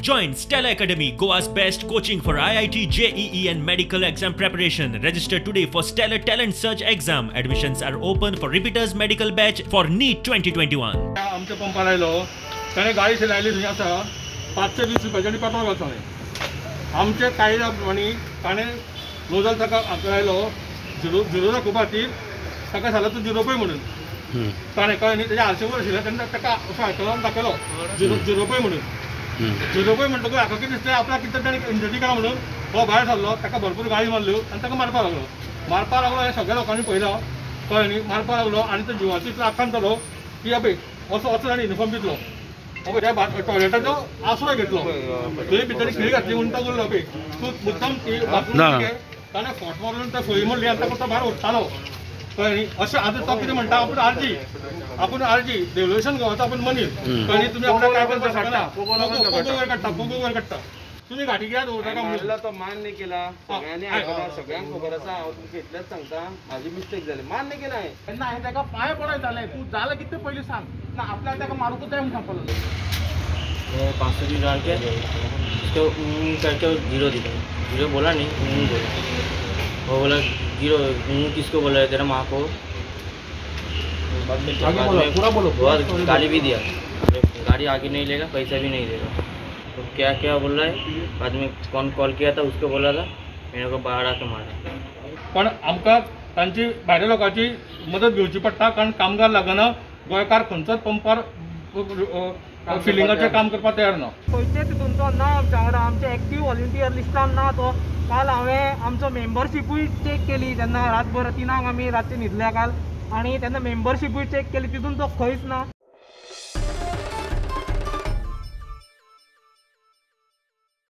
Join Stella Academy, Goa's best coaching for IIT, JEE and medical exam preparation. Register today for Stellar Talent Search exam. Admissions are open for repeaters medical batch for NEET 2021. आमच्या पंपार आयलो ताणें गाडी लायली थंय आसा 520 रुपयाचें आनी petrol घातलें. आमचे कायद्या प्रमाणे ताणें नोजल ताका आयलो झिरो झिरो दाखोवपा खातीर ताका सांगलें तूं झिरो पळय म्हणून. ताणें कळ्ळें न्ही, तेज्या आरशे वयर आशिल्लें तेन्ना ताका असो आयकलो दाखयलो झिरो झिरो पळय म्हणून. झिरो पळय म्हणटकूच हाका कितें दिसलें आपल्याक कितें ताणें इंजरी केला म्हणून हो भायर सरलो, ताका भरपूर गाळी मारल्यो आनी ताका मारपाक लागलो. मारपाक लागलो हें सगळ्या लोकांनी पळयलां, कळ्ळें न्ही. मारपाक लागलो आनी तो जिवाचो इतलो आकांत जालो की अबे असो असो ताणें युनिफॉर्म दितलो, अबे त्या टॉयलेटाचो आसरो घेतलो, थंय भितर खिळी घातली म्हणून तो उरलो. अबे तूं मुद्दम ती बाथरूम ताणें फोट मारून त्या सोयी मारली आनी ताका तो भायर ओडटालो, कळ्ळें न्ही. अशें आतां तो कितें म्हणटा, आपूण आरजी, आपूण आरजी रेवल्युशन गोवाचो आपूण मनीस, कळ्ळें न्ही. तुमी आपल्याक काय करपाक शकना, पोगो वयर काडटा, पोगो वयर काडटा, तुमी घाटी कित्याक दवरता काय म्हणून. तो मान्य केला सगळ्यांनी आयकला, सगळ्यांक खबर आसा. हांव तुमकां इतलेंच सांगता, म्हाजी मिस्टेक जाली, मान्य केला हांवें. तेन्ना हांवें ताका पांय पडोन जालें, तूं जालें कितें पयलीं सांग ना, आपल्याक ताका मारूंकूच जाय म्हूण सांगपाक लागलो. 520 डाल के उसको करके जीरो दिखा, जीरो बोला नहीं, बोला वो बोला जीरो किसको बोला है तेरा माँ को, पूरा बोलो, बहुत गाली भी दिया, गाड़ी आगे नहीं लेगा, पैसा भी नहीं देगा, तो क्या क्या बोल रहा है. बाद में कौन कॉल किया था उसको बोला था, मेरे को बाहर आके मारा. पण आमकां तांची भायल्या लोकांची मदत घेवची पडटा, कारण कामगार लागना. गोंयकार खंयचोच पंपार फिलिंगाचें काम करपाक तयार ना. खंयचे तितून तो ना आमच्या वांगडा, आमचे एक्टीव व्हॉलंटियर लिस्टान ना तो. काल हांवें आमचो मेंबरशिपूय चॅक केली तेन्ना रातभर 3 आमी रातचे न्हिदल्या काल, आनी तेन्ना मेंबरशिपूय चॅक केली, तितून तो खंयच ना.